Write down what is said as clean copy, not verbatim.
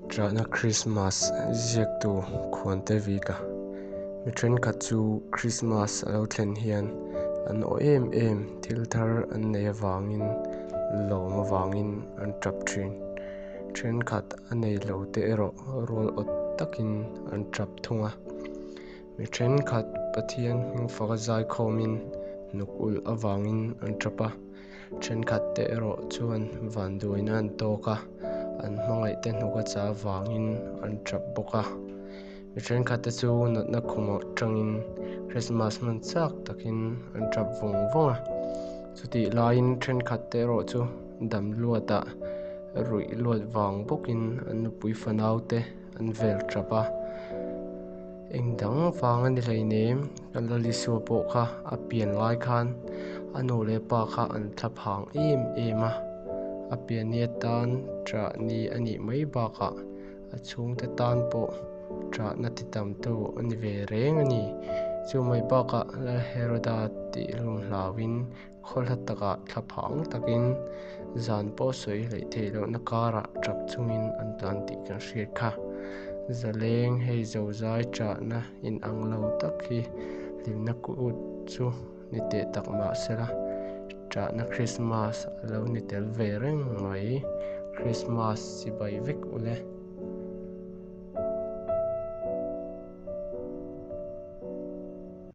Ṭahna Krismas ziaktu Khuante Vika mi ṭhenkhat chu Krismas a lo thlen hian an aw em em thil thar an neih avangin lawm avangin an ṭap ṭhin. Ṭhenkhat a nei lo te erawh rual awt takin an ṭap thung a. Mi ṭhenkhat Pathian hming faka zaikhawmin hnuk ulh avangin an ṭap a. Thenkhat te erawh chuan vanduaina an tawk a, an hmangaih te hnuk a chah avangin an tap bawk a. Mi thenkhat te chu natna khum atangin Christmas hman chak takin an tap vawng vawng a. Chutih laiin thenkhat te erawh chu dam luatah ruih luat vang bawkin an nupui fanau te an vel tap a. Eng dang vang a ni hleinem, ka Lalisua pawh kha a pian lai khan a nu leh pa kha an thla phang em em a, a pianni atan ṭah ni a nih mai bakah a chhungte tan pawh ṭahna ti tamtu a ni ve reng a ni. Chu mai bakah Lal Heroda tih hlum hlauin Khaw hla takah thla phang takin zan pawh sawi hleih theih lohna karah tap chungin an tlan tih kan hriat kha. Zaleng hei zozai ṭahna inang lo tak hi hlimna kut chu ni teh tak mah sela, ṭahna Krismas a lo ni tel ve reng mai. Krismas chibai vek ule.